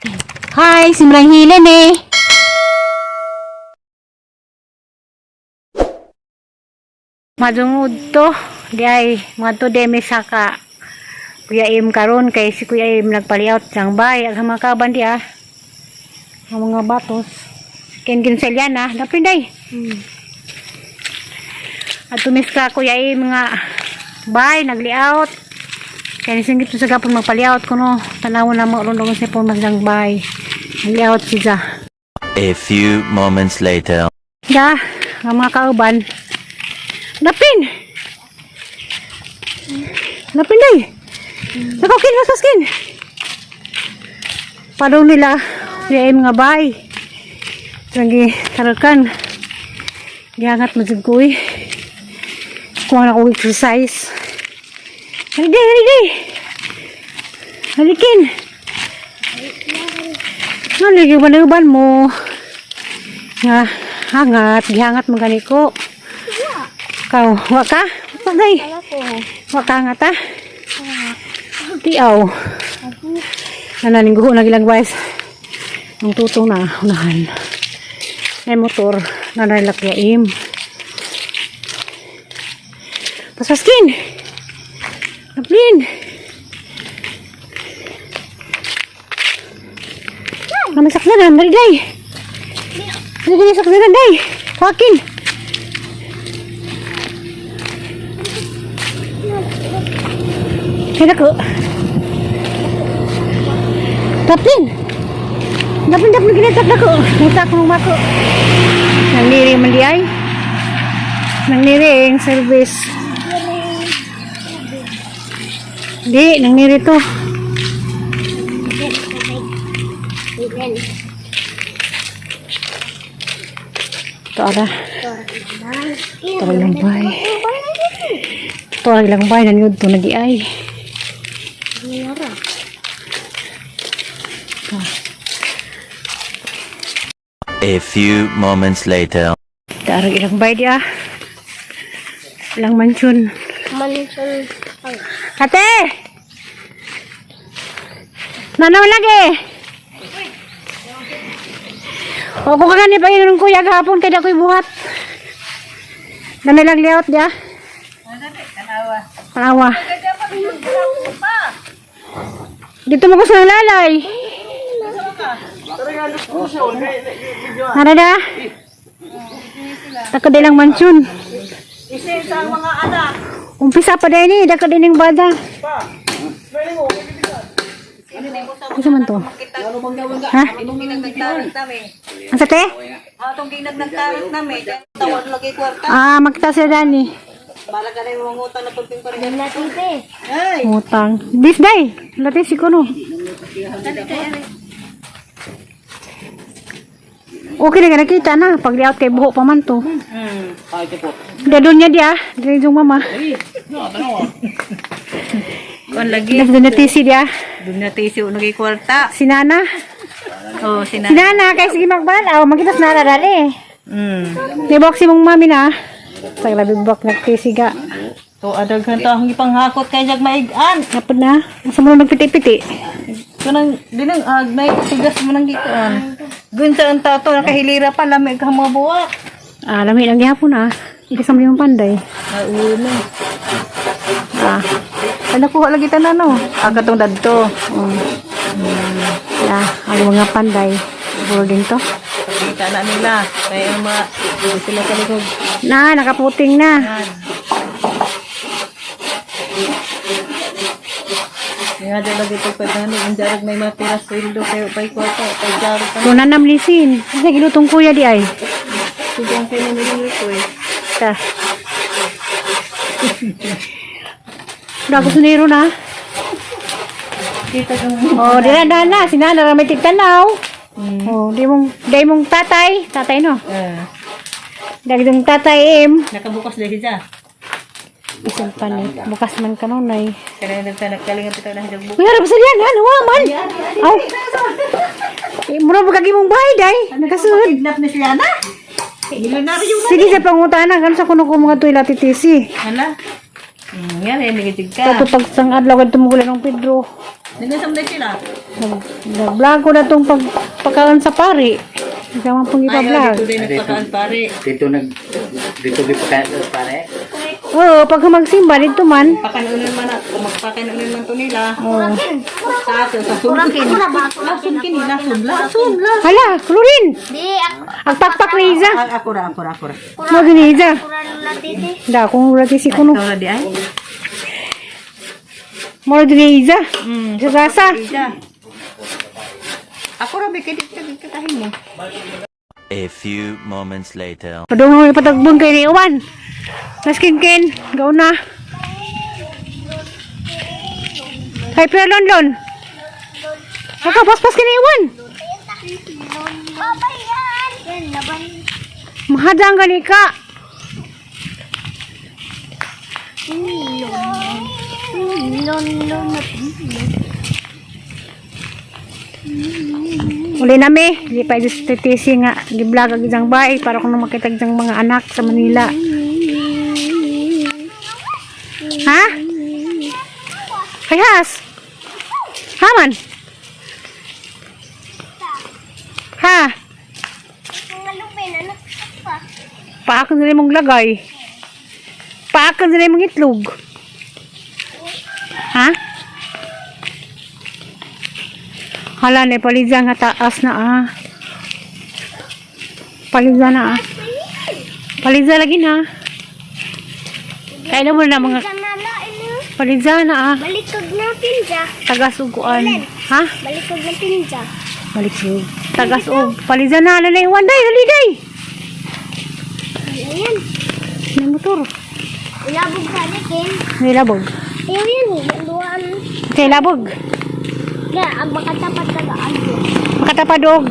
Hi, simrang hilen eh. Madungod to, di ay, mga to di may saka. Kuya Im karon kay si Kuya Im nagpaliot sang bay ang mga kaban di ah. Ang mga batos. Ken ginselyan ah, dapin day. At tumis ka Kuya Im nga bay nagliaut. Kaya nisinggit sa gapon magpaliaut kuno tanaw na mo ron sa pon masang bay. Nagliaut siya. A few moments later. Da, ang mga kauban. Napin! Napin day! Nakakin, masaskin! Palo nila, kaya ay mga bay. Lagi, tarakan. Gihangat mo dyan ko eh. Kuha na ko exercise. Haligi, haligi! Halikin! Ano, lagi ba mo? Nga, hangat, gihangat mo gani ko. Kaw, wa ka? Pagay. Wa ka hangat ah? Tiaw. Nananing guho na gilang guys. Ang tutong na unahan. May motor na nalakyaim. Pasaskin! Naplin! Kami saksanan, dali. Dali saksanan, day. Joaquin. Kaya ko. Tapin. Tapin tapin ginatak na ko. Natak mo mako. Nangniri man di ay. Nangniri ang service. Di, nangniri to. Ito ara. Ito lang bay. Ito lang bay. Nanyod to na di ay. A few moments later. Darag ilang bay di ah. Ilang mansyon. Mansyon. Ate! Nanaw lagi! O kung kagani pa yun kuya gahapon kaya ako'y buhat. Nanay lang layout di ah. Tanawa. Dito mo gusto ng lalay. Nara na. Tako din lang mansyon. Umpisa pa din eh, dako din yung bada. Isa man to? Ha? Ang sa te? Atong ginagtarot nami, tawad lagi kwarta. Ah, magkita sila Dani. Bala ka na yung mangutang na pagping pa rin. Utang. Bis day. Lati si kuno. Okay na ka nakita na. Pag layout kay buho pa man to. Dadon niya di ah. Dili yung mama. Kuan lagi. Doon na tisi di ah. Doon na tisi lagi kwarta. Si Nana. Oh, sina. Si Nana kay sige magbal. Aw magkita sa Nana dali. May box si mong mami na. Sa grabe bok nagtisi ga. To adaghan to akong ipanghakot kay jag maigan. Napod na. Asa mo nagpiti-piti? Kanang dinang agnay tigas mo nang gikuan. Gun sa ang tato nakahilira pa lami ka mga buwak. Ah, lami lang gihapon ah. Ikasam limang panday. Ay ulo. Ah, Ay nakuha lagi tanan no. Aga tong dadto. oh. Ah, ang mga panday. Siguro din to. Kita na nila. Kaya ang mga di sila kalikog. Na, nakaputing na. Nga dyan lagi ito pag ano, ang jarag may matira sweldo kayo pa'y kwarta, pa'y jarag pa. Kung nanam lisin. Kasi gilutong kuya di ay. Sige ang kayo nila ko eh. Ta. Dago suniro na. Kita ka mo. Oh, di na na na. Sinana ra may tigtanaw. Oh, di mong tatay. Tatay no. Eh, Dagdong tatay em. nakabukas dahil siya. Isang panit. Bukas man kanunay. Kaya nagkalingan pito na hijab bukas. Kuya, rabasal yan. Ano, wa man. Aw. Eh, mura ba kagi mong bahay, day? Nakasunod. Kidnap ni siya na. Milyonaryo na. Sige sa pangutana, kan sa kuno ko mga tuy latitisi. Hala. Yan eh, nagigig ka. Kato pag sang adlaw kadto mo ng Pedro. Nagkasam na sila. Nag-vlog ko na tong pagkaon sa pari. Ikaw man pong Ay, oh, ipa-vlog. dito din nagpakaan pare. Dito gipakain pare. Oo, pag magsimba dito man. Pakanunan man ako, magpakanunan man to nila. Oo. Sa ato, sa sumkin. Lasun kini, lasun, lasun, lasun. Hala, klorin. Di, ako. Ang pakpak ni Iza. Ah, ako ra, ako ra, ako ra. Mo gini Iza. Kuran na titi. Da kung wala ti si kuno. Ikaw na di ay. Mo gini Iza. Sa gasa. Ija. Ako ra, bikit kitahin mo. A few moments later. Padung mo ipatagbon kay ni Iwan. Naskin kin, gaw na. Hay pero lon lon. Aka paspas kini Iwan. Babay yan. Yan, laban. Mahadang gani ka. Lon, lon, lon. Uli nami, di pa sa TTC nga giblog ang isang bahay para kung makita ang mga anak sa Manila. Ha? Ay has. Haman. Ha? Mga lupin, ano pa? Paakon na mong lagay. Paakon na mong itlog. Ha? Hala, na paliza nga taas na ah. Paliza na ah. Paliza lagi na. Kailan mo na mga Kanala, ano? paliza na ah. Balikog na pinja. Tagasuguan. Ha? Balikog na pinja. Balik Tagasug. Paliza na. Lalay, wanday, dali, Ayan. May motor. Ilabog ka na, Ken. May labog. Ayaw yan eh. Duwaan. Kay labog. Kaya, ang makatapat ka ka. Makatapadog.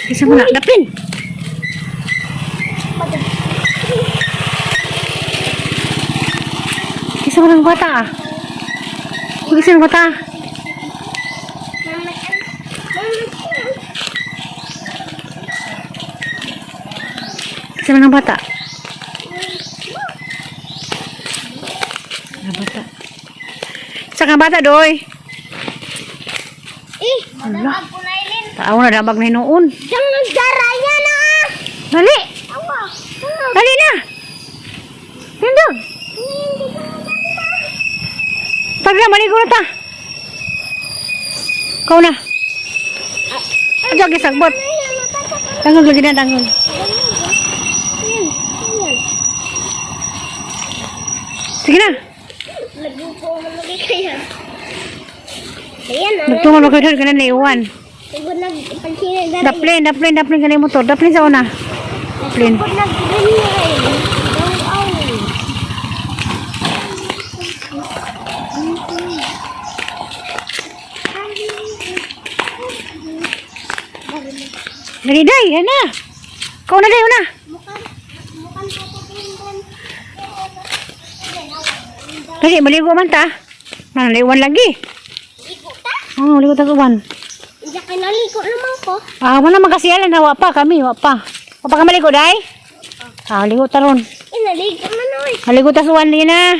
Isa mo na. Dapin. Isa mo ng bata ah. Isa ng bata ah. Isa mo ng bata. Ang bata. Isa kang bata doy. Eh, madamag ko na ilin. Tao na damag na hinuon. Diyan ang daraya na! Dali! Awa! Dali na! Tindog! Pagla, maligo na ta. Kau na. Adyo, gisagbot. Dangog lagi na, dangog. Sige na. Nagupo mo lagi kaya. Ayan na. Nagtungo na kayo ka na naiwan. Tugod nagpaghinag na. Daplin, daplin, daplin ka na yung motor. Daplin sa una. Daplin. Tugod nagpaghinag. Aw. Dali, day. Yan na. Kau na, day. Una. Mukhang pupukin. Dali, maligo man ta. Naiwan lagi. Ligo ta? Oo, maligo ta uwan. Hindi ka naligo naman ko. Ah, wala man kasi alam na wa pa kami, wa pa. Wa pa ka maligo, day? Ah, ligo ta ron. Eh, naligo man oy. Maligo ta suwan din na.